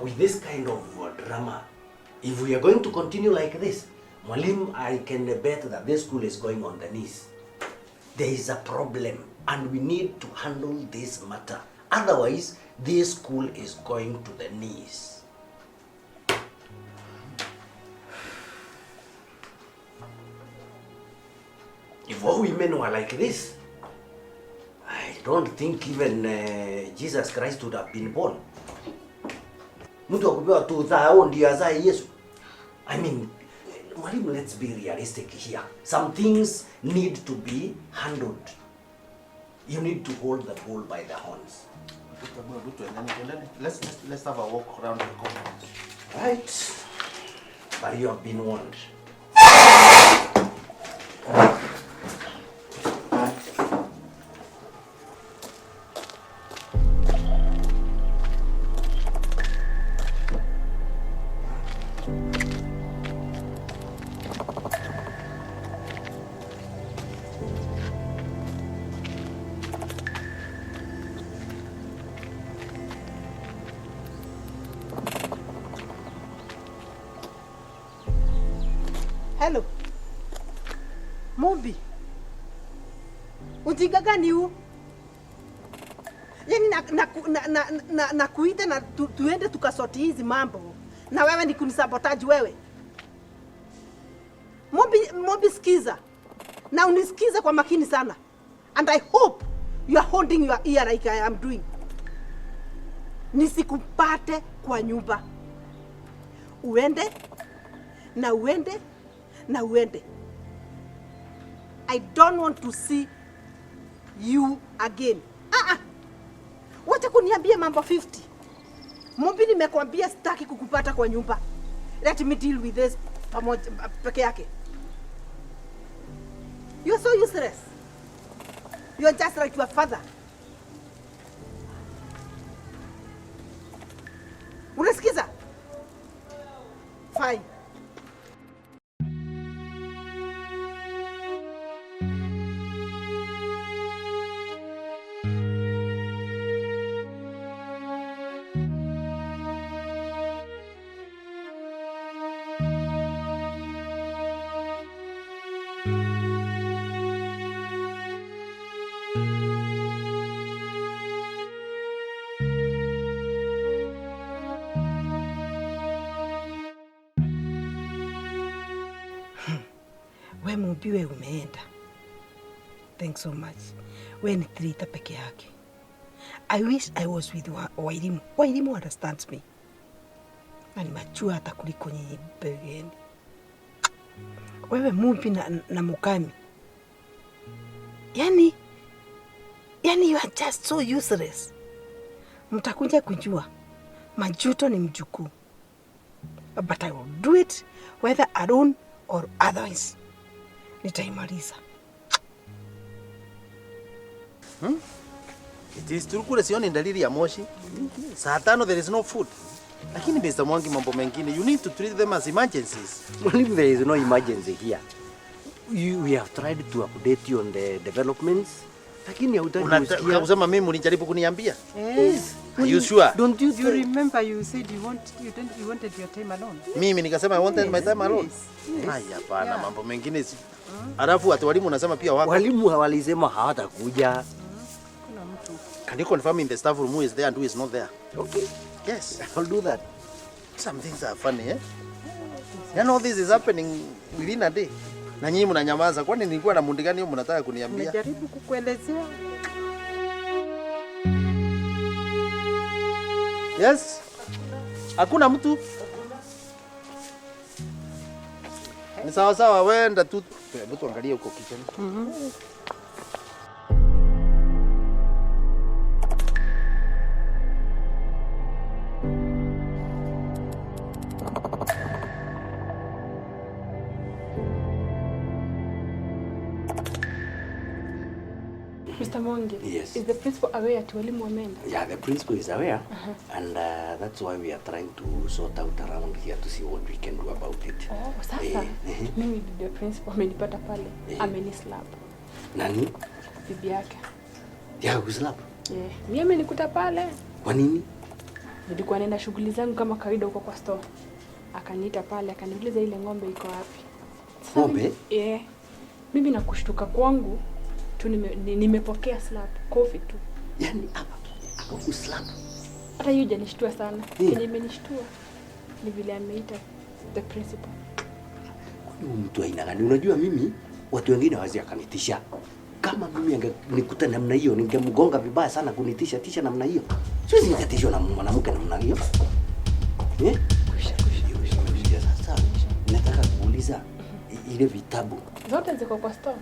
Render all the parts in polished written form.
With this kind of drama, if we are going to continue like this, Mwalimu, I can bet that this school is going on the knees. There is a problem and we need to handle this matter. Otherwise, this school is going to the knees. If all women were like this, I don't think even Jesus Christ would have been born. Mtu akupewa tu dhao ndio azae Yesu. I mean, Mwalimu, let's be realistic here. Some things need to be handled. You need to hold the bull by the horns. Let's have a walk around the compound. Right? But you have been warned. Hello. Mumbi. Ujinga gani huu? Yaani na kuita na tuende tukasoti hizi mambo. Na wewe ni kunisabotage wewe. Mumbi, sikiza. Na unisikize kwa makini sana. And I hope you are holding your ear like I am doing. Nisikupate kwa nyumba. Uende na uende na uende. I don't want to see you again. Wacha kuniambia mambo 50. Mumbi, nimekuambia sitaki kukupata kwa nyumba. Let me deal with this pamoja peke yake. You are so useless. You are just like your father. Unasikiza? Fine. We Mumbi, we umeenda. Thanks so much. We ni traitor peke yake. I wish I was with Wairimu. Wairimu understands me. Na ni machua hata kuliko nyinyi begeni. Wewe Mumbi na Mukami. Yani you are just so useless. Mtakuja kujua majuto ni mjukuu. But I will do it whether alone or otherwise. Nitaimaliza. It is true kule sioni dalili ya moshi. Saa 5 there is no food. Lakini Mr. Mwangi, mambo mengine you need to treat them as emergencies. Mwalimu, there is no emergency here. We have tried to update you on the developments. Lakini hautaki kusikia. Kusema mimi mlijaribu kuniambia? Yes. Are you sure? Don't you You remember you said you wanted your time alone? Mimi nikasema I wanted my time alone. Yes. Ai, hapana, mambo mengine si. Alafu ati walimu unasema pia wako. Walimu hawalisema hawatakuja. Kuna mtu. Can you confirm in the staff room who is there and who is not there? Okay. Yes. I'll do that. Some things are funny, eh? You know this is happening within a day. Na nyinyi mnanyamaza. Kwani nilikuwa na mundi gani hiyo mnataka kuniambia? Nimejaribu kukuelezea. Yes. Hakuna mtu. Ni sawa sawa, wenda tu. Hebu tuangalie huko kitchen. Mr. Mwangi, Yes. Is the principal aware ati walimu wameenda? Yeah, the principal is aware. And that's why we are trying to sort out around here to see what we can do about it. Oh, sasa mimi bibi ya principal amenipata pale, amenislap. Nani? Bibi yake. Ya kuslap? Yeah. Mimi amenikuta pale. Kwa nini? Nilikuwa naenda shughuli zangu kama kawaida huko kwa store. Akaniita pale akaniuliza ile ng'ombe iko wapi. Sasa Ng'ombe? Mimi, mimi na kushtuka kwangu tu nimepokea slap, kofi tu. Yaani hapa akakuslap. Hata hiyo hajanishtua sana. Kenye imenishtua ni vile ameita the principal. Kwani huyu mtu aina gani? Unajua mimi watu wengine hawezi akanitisha. Kama mimi angenikuta namna hiyo ningemgonga vibaya sana kunitisha tisha namna hiyo. Siwezi nikatishwa na mwanamke namna hiyo. Eh? Kusha. Sasa nataka kuuliza ile vitabu zote ziko kwa store.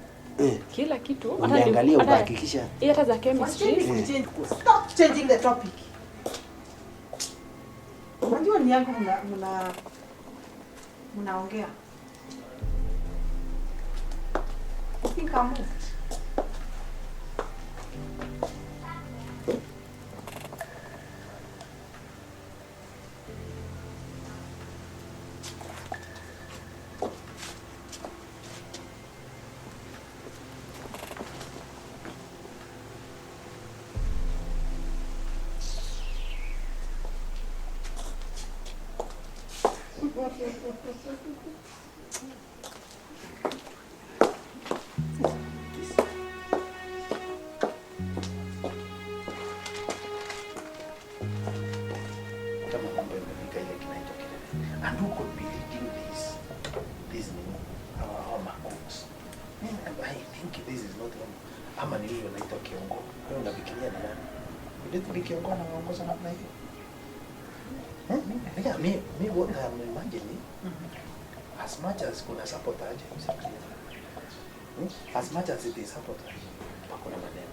Kila kitu. Umeangalia ukahakikisha? Hata za chemistry. Stop changing the topic. Unajua ni yangu mnaongea. I think I'm moved. Kama mambo yamefika ile kinaitwa kilele. And who could be leading this nini? Our makuks. I think this is not normal. Ama ni huyo anaitwa Kiongo. Wewe unafikiria ni nani? Ndio Kiongo anaongoza namna hiyo. Yeah, me what I'm imagining, as much as kuna sabotage, as much as it is sabotage, hakuna maneno.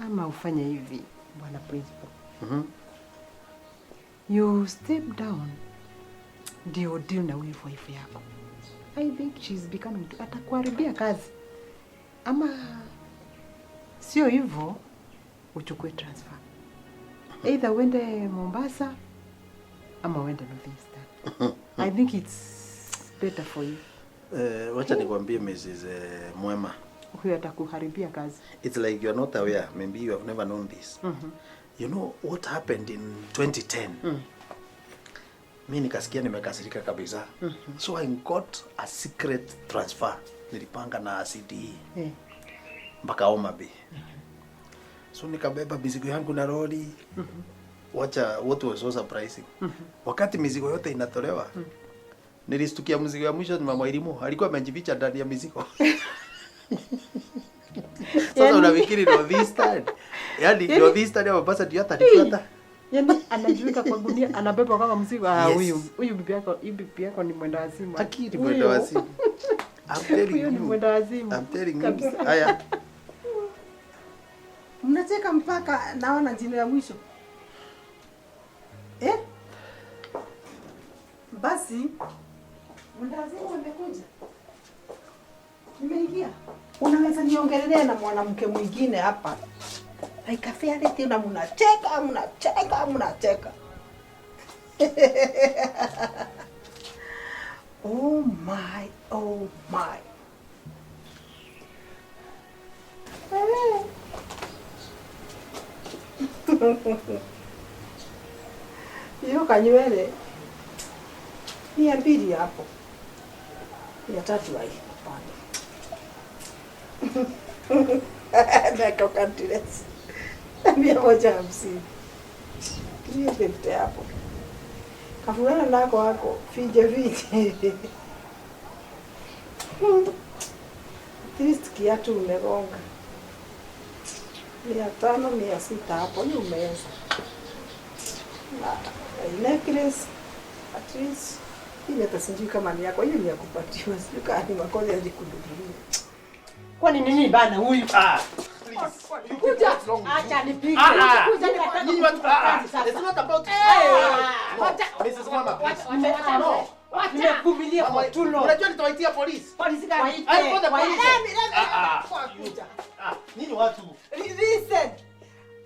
Ama ufanye hivi, Bwana Principal. You step down ndio deal na huyu wife yako. I think she's becoming atakuharibia kazi. Ama sio hivyo uchukue transfer. Either uende Mombasa ama uende Northeastern. I think it's better for you. Wacha nikwambie Mrs. Mwema. Huyu atakuharibia kazi. It's like you are not aware. Maybe you have never known this. You know what happened in 2010? Mimi nikasikia nimekasirika kabisa. So I got a secret transfer. Nilipanga na CDE. Mpaka Homa Bay. So nikabeba mizigo yangu na lori. Wacha what was so surprising. Wakati mizigo yote inatolewa, nilistukia mzigo ya mwisho ni mama Elimu alikuwa amejificha ndani ya mizigo. Sasa unafikiri Northeastern? Yaani Northeastern ya Mombasa ndio atanifuata. Yaani anajiweka kwa gunia anabeba kama mzigo. Huyu bibi yako, hii bibi yako ni mwenda wazimu. Akili mwenda wazimu. I'm telling you. Ni mwenda wazimu. I'm telling you. Haya. Mnacheka mpaka naona jino ya mwisho. Eh? Basi mwenda wazimu amekuja. Nimeingia. Unaweza niongelelea na mwanamke mwingine hapa. Like a fair lady na mnacheka, mnacheka, mnacheka. Oh my, oh my. Hiyo kanywele 200 hapo. 300 hai. Hapana. Natoka dress. 150. 350 hapo. Kafulana nako hako fije fije. At least kiatu umegonga. 500, 600 hapo ni umeweza. Na necklace at least ile hata sijui kama ni yako, hiyo ni ya kupatiwa, sijui kama ni makosa ya kududulia. Kwani nini bana huyu? Kuja, acha nipige. Kuja nataka sasa. It's not about Mrs. Mama, please. No. Nimekuvumilia kwa too long. Unajua nitawaitia polisi. Polisi gani? I call the police. Kuja. Nini watu? Listen.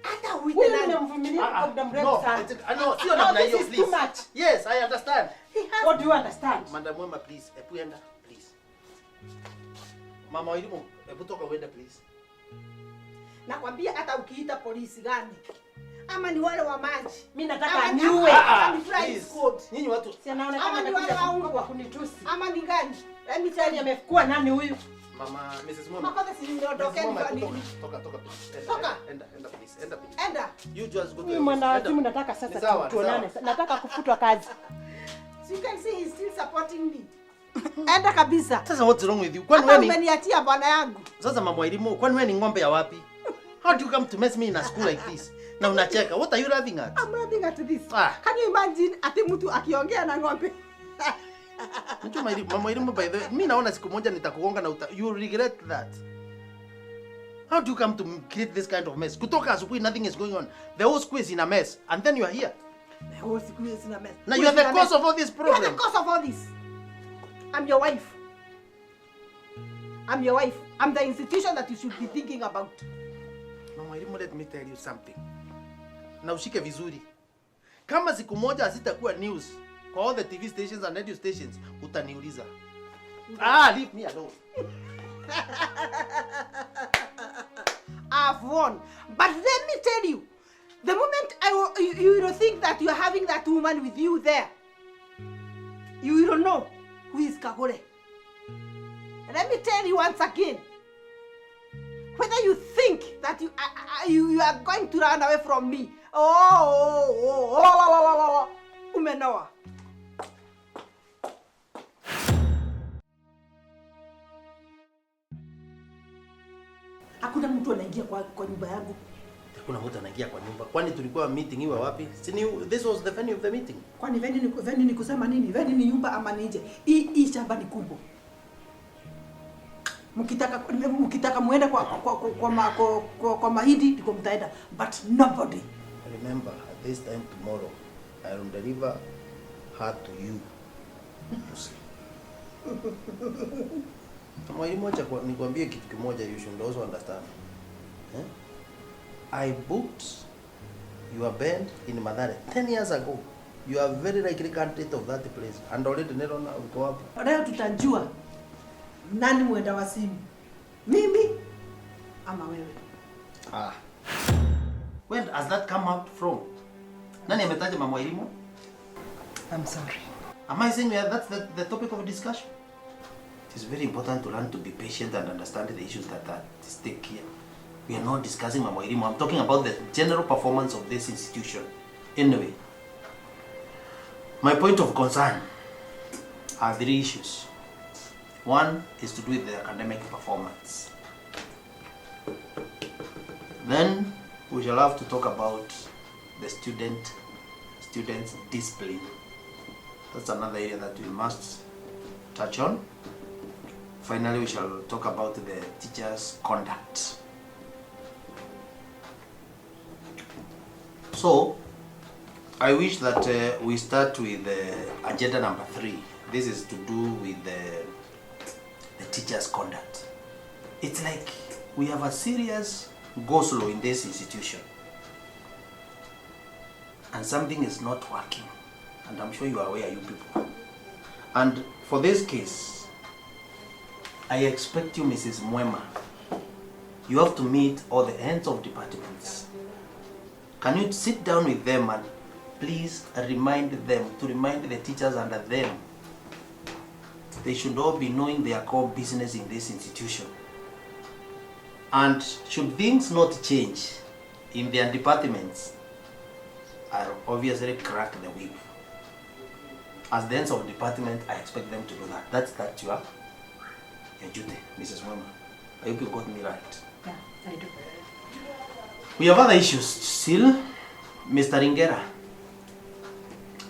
Hata uite nani? Nimemvumilia kwa muda mrefu sana. No, sio namna hiyo, please. Too much. Yes, I understand. What do you understand? Madam Mwema, please. Ebu enda, please. Mama Wairimu, hebu toka uende please. Nakwambia hata ukiita polisi gani ama ni wale wa maji. Mimi nataka niue. Ama ni fly squad. Nyinyi watu si anaonekana ama ni wale wa ungwa kunitusi. Ama ni gani? Let me tell you, amekuwa nani huyu? Mama Mrs. Mwema. Makosa si niondokeni kwa nini? Toka toka please. Toka. Enda enda please. Enda please. Enda. You just go to. Mimi mwana wazimu nataka sasa tuonane. Nataka kufutwa kazi. So you can see he's still supporting me. Enda kabisa. Sasa what's wrong with you? Kwani wewe ni umeniachia bwana yangu? Sasa Mama Wairimu, kwani wewe ni ng'ombe ya wapi? How do you come to mess me in a school like this? Na unacheka. What are you laughing at? I'm laughing at this. Can you imagine ati mtu akiongea na ng'ombe? Mtu Mama Wairimu, by the way, mimi naona siku moja nitakugonga na you regret that. How do you come to create this kind of mess? Kutoka asubuhi nothing is going on. The whole school is in a mess and then you are here. The whole school is in a mess. Now you are the cause of all this problem. You are the cause of all this. I'm your wife. I'm your wife. I'm the institution that you should be thinking about. Mama Wairimu, let me tell you something. Na ushike vizuri. Kama siku moja hazitakuwa news kwa all the TV stations and radio stations, utaniuliza. Leave me alone. I've won. But let me tell you, the moment you will think that you are having that woman with you there, you will know who is Kagore. Let me tell you once again, whether you think that you are going to run away from me, oh, umenoa. Hakuna mtu anaingia kwa nyumba yangu. Hakuna mtu anaingia kwa nyumba. Kwani tulikuwa meeting iwe wapi? Si this was the venue of the meeting. Kwani venue ni kusema nini? Venue ni nyumba ama ni nje? Hii shamba ni kubwa. Mkitaka muende kwa mahindi ndiko mtaenda, but nobody. Remember, at this time tomorrow I will deliver her to you to see. Mwalimu, acha nikwambie kitu kimoja, you should also understand. Eh? I booked your bed in Mathare 10 years ago. You are very likely candidate of that place. And already niliona uko hapo. Leo tutajua nani mwenda wa simu. Mimi ama wewe? Where has that come out from? Nani ametaja Mama Wairimu? I'm sorry. Am I saying that's the topic of discussion? It is very important to learn to be patient and understand the issues that are at stake here. We are not discussing Mama Wairimu. I'm talking about the general performance of this institution. Anyway, my point of concern are three issues. One is to do with the academic performance. Then we shall have to talk about the students' discipline. That's another area that we must touch on. Finally, we shall talk about the teachers' conduct. So, I wish that we start with agenda number 3. This is to do with the teachers' conduct. It's like we have a serious go slow in this institution. And something is not working. And I'm sure you are aware, you people. And for this case, I expect you, Mrs. Mwema, you have to meet all the heads of departments. Can you sit down with them and please remind them, to remind the teachers under them, they should all be knowing their core business in this institution. And should things not change in their departments, I'll obviously crack the whip. As the heads of department, I expect them to do that. That's your duty, Mrs. Mwema. I hope you got me right. Yeah, I do. We have other issues still. Mr. Ringera,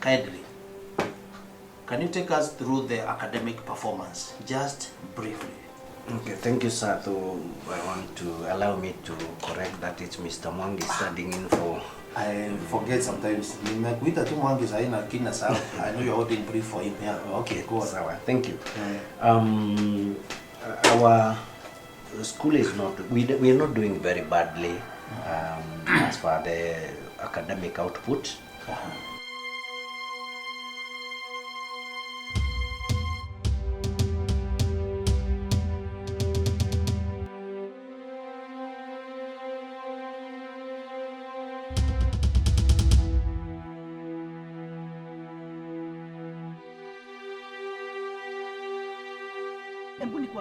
kindly, can you take us through the academic performance, just briefly? Okay, thank you, sir. Though I want to allow me to correct that it's Mr. Mwangi standing in for... I forget sometimes. Nimekuita tu Mwangi sahi na kina sawa. I know you're holding brief for him. Yeah, okay, go on. Sawa, thank you. Our school is not, we are not doing very badly as far the academic output.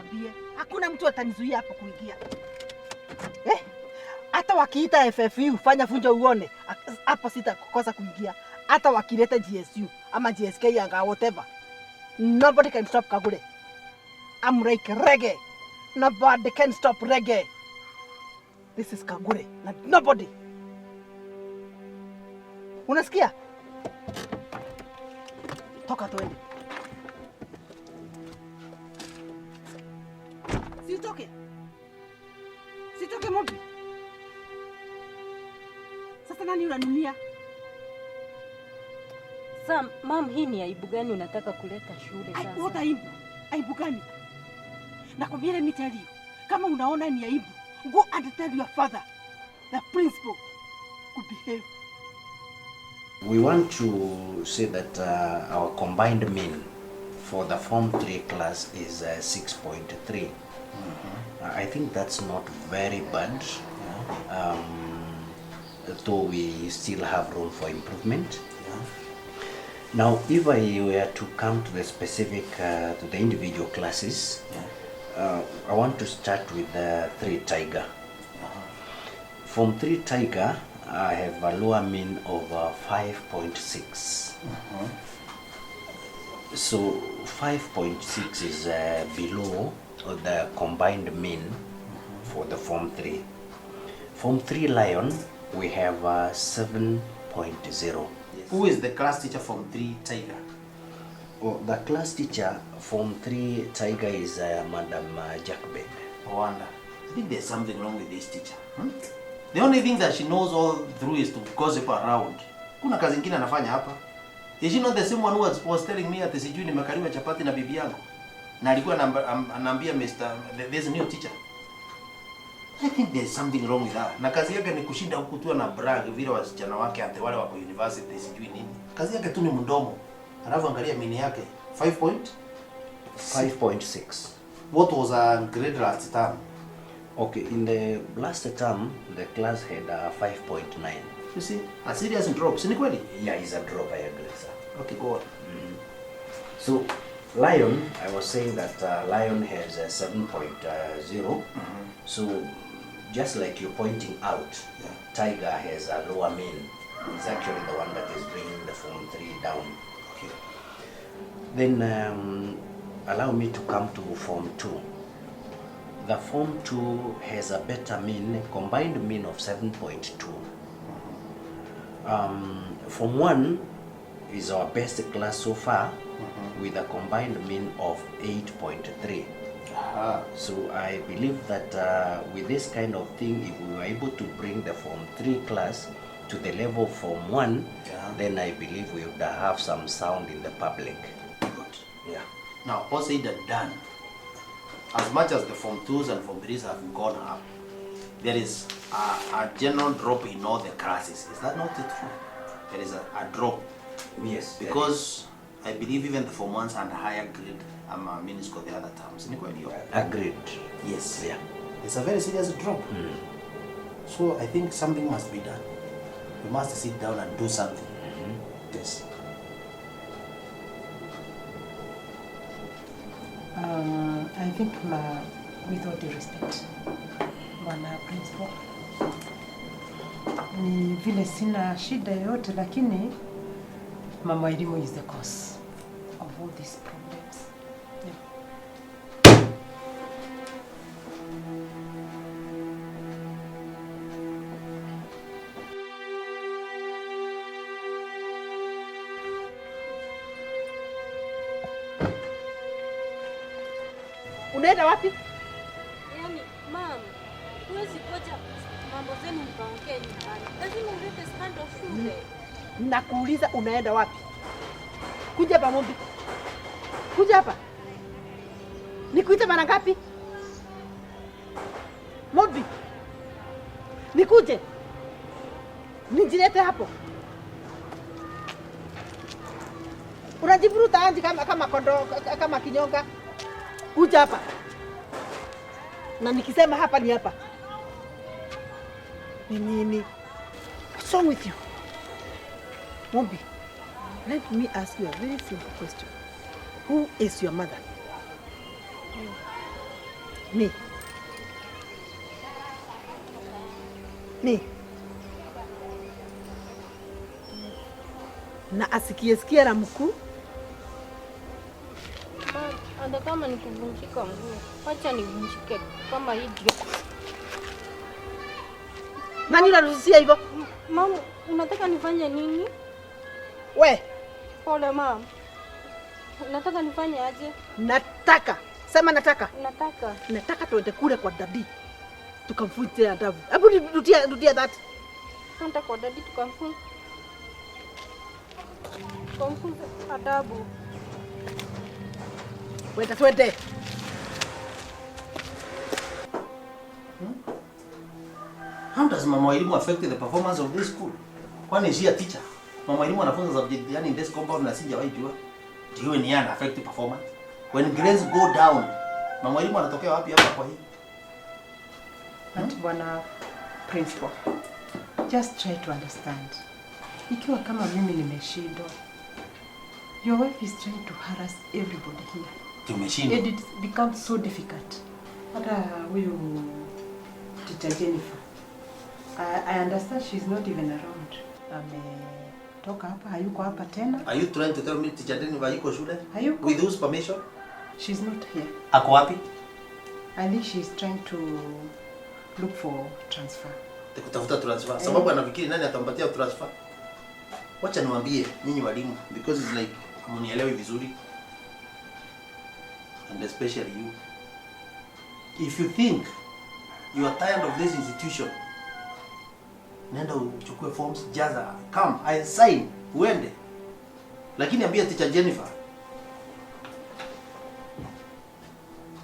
Usiniambie. Hakuna mtu atanizuia hapo kuingia. Eh? Hata wakiita FFU fanya funjo uone, hapo sitakosa kuingia. Hata wakileta GSU ama GSK yanga whatever. Nobody can stop Kagure. I'm like reggae. Nobody can stop reggae. This is Kagure. Na nobody. Unasikia? Toka tuende. Si utoke. Sitoke Mobi. Sasa nani unanunia? Sam, mam, hii ni aibu gani unataka kuleta shule sasa? What aibu? Aibu gani? Nakwambia, let me tell you. Kama unaona ni aibu, go and tell your father, the principal, could behave. We want to say that our combined mean for the Form 3 class is 6.3. I think that's not very bad, though we still have room for improvement. Now, if I were to come to the specific, to the individual classes, I want to start with the 3 Tiger. Form 3 Tiger, I have a lower mean of 5.6. So 5.6 is below the combined mean for the Form 3. Form 3 Lion, we have 7.0. Who is the class teacher from 3 Tiger? Oh, the class teacher Form 3 Tiger is Madam Jackbed. I wonder. I think there's something wrong with this teacher. Hmm? The only thing that she knows all through is to gossip around. Kuna kazi ingine anafanya hapa. Is she not the same one who was telling me ati sijui nimekaliwa chapati na bibi yangu? Na alikuwa anaambia Mr. There's a new teacher. I think there's something wrong with her. Na kazi yake ni kushinda huku tu na brag vile wasichana wake ati wale wako university sijui nini. Kazi yake tu ni mdomo. Alafu angalia mean yake 5 point 5.6. What was her grade last term? Okay, in the last term, the class had 5.9. You see, a serious drop. Si ni kweli? Yeah, it's a drop, I agree, sir. Okay, go on. So, Lion, I was saying that Lion has a 7.0. So, just like you're pointing out, Tiger has a lower mean. It's actually the one that is bringing the Form 3 down. Okay. Then, allow me to come to Form 2. The Form 2 has a better mean, combined mean of 7.2. Form 1 is our best class so far, with a combined mean of 8.3. So I believe that with this kind of thing, if we were able to bring the Form 3 class to the level of Form 1, then I believe we would have some sound in the public. Good. Yeah. Now, all said and done, as much as the Form 2s and Form 3s have gone up, there is a general drop in all the classes. Is that not the truth? There is a drop. Yes. Because I believe even the Form 1s and higher grade mean score the other terms. Ni kweli hiyo? Agreed. Yes. Yeah. It's a very serious drop. So I think something must be done. We must sit down and do something. Yes. I think with all due respect, Bwana Principal, ni vile sina shida yoyote, lakini Mama Elimu is the cause of all these problems. Yeah. Unaenda wapi? Yaani, mam, huwezi ngoja mambo zenu mkaongee nyumbani. Lazima ulete scandal shule. Nakuuliza unaenda wapi? Kuja hapa Mombi. Kuja hapa. Nikuite mara ngapi? Mombi. Nikuje. Nijilete hapo. Unajivuruta anji kama kondoo, kama kinyonga. Kuja hapa. Na nikisema hapa ni hapa. Ni nini? What's wrong with you? Mombi, let me ask you a very simple question. Who is your mother? Me. Me. Na asikie sikia na mkuu. Hata kama nikuvunjika mguu, wacha nivunjike kama hii. Nani unaruhusia hivyo? Mama, unataka nifanye nini? We. Pole mama. Unataka nifanye aje? Nataka. Sema nataka. Nataka. Nataka tuende kule kwa dadi. Tukamfunze adabu. Hebu rudia that. Nataka kwa dadi tukamfunze. Tukamfunze adabu. Wenda twende. How does Mama Elimu affect the performance of this school? Kwani is she a teacher? Mama Elimu anafunza subject gani in this compound na sijawahi jua? Ndiyo ni ana affect performance. When grades go down, Mama Elimu anatokea wapi hapa kwa hii? But Bwana Principal, just try to understand. Ikiwa kama mimi nimeshindwa, your wife is trying to harass everybody here. Tumeshindwa. And it becomes so difficult. Hata huyu Teacher Jennifer, I understand she's not even around. Ametoka hapa, hayuko hapa tena. Are you trying to tell me Teacher Jennifer hayuko shule? Hayuko. With whose permission? She's not here. Ako wapi? I think she's trying to look for transfer. Kutafuta transfer. Sababu anafikiri nani atampatia transfer? Wacha niwaambie nyinyi walimu, because it's like hamnielewi vizuri. And especially you. If you think you are tired of this institution, nenda uchukue forms, jaza, come, I sign, uende. Lakini ambia Teacher Jennifer,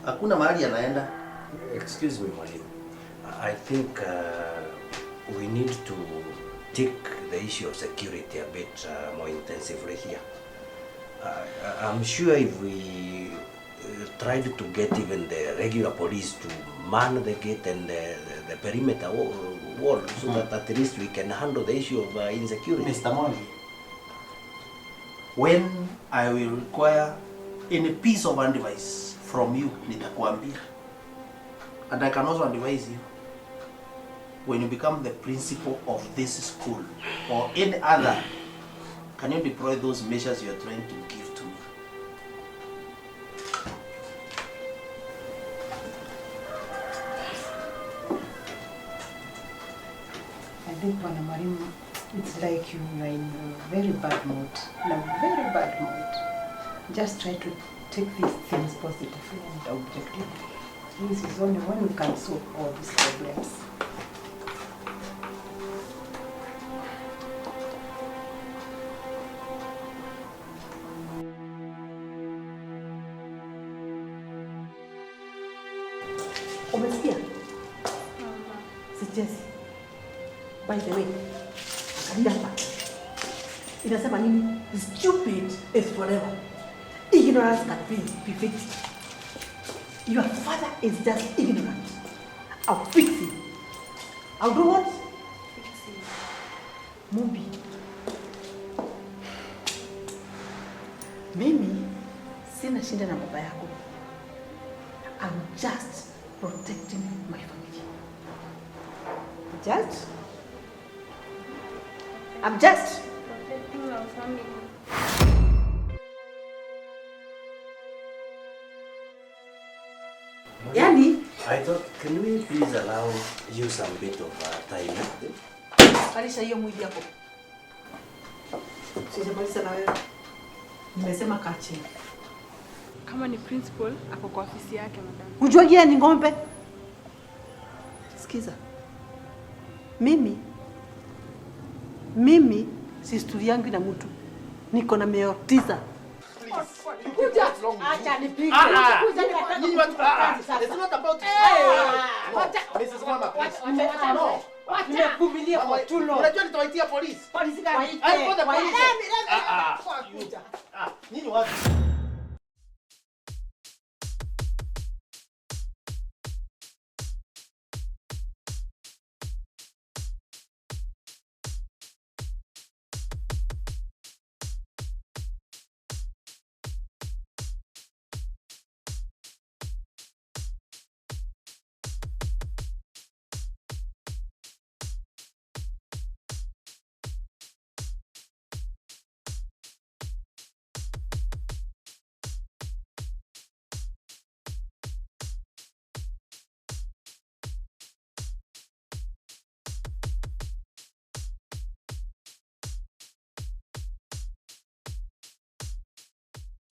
hakuna mahali anaenda. Excuse me, mwalimu. I think we need to take the issue of security a bit more intensively here. I'm sure if we tried to get even the regular police to man the gate and the perimeter wall, so that at least we can handle the issue of insecurity. Mr. Mwangi, when I will require any piece of advice from you, nitakuambia. And I can also advise you, when you become the principal of this school or any other, can you deploy those measures you are trying to give to me? I think Bwana Mwalimu, it's like you are in a very bad mood. In a very bad mood. Just try to take these things positively and objectively. This is only when we can solve all these problems. Umesikia? Sichezi. By the way, angalia hapa. Inasema nini? Stupid is forever. Ignorance can be fixed. Your father is just ignorant. I'll fix him. I'll do what? Fix him. Mumbi. Mimi sina shinda na baba yako. I'm just protecting my family. Just? I'm just protecting our family. Yani, I thought, can we please allow you some bit of time? Alisha hiyo mwili yako. Sijamaliza na wewe. Nimesema kaa chini. Kama ni principal, ako kwa ofisi yake madam. Unajua yeye ni ng'ombe. Sikiza. Mimi si story yangu na mtu. Niko na meo 9. Kuja. Acha nipige. Kuja nikataka. It's not about Mrs. Mama, please. No. Nimekuvumilia for too long. Unajua nitawaitia polisi. Polisi gani? I call the police. Nyinyi watu.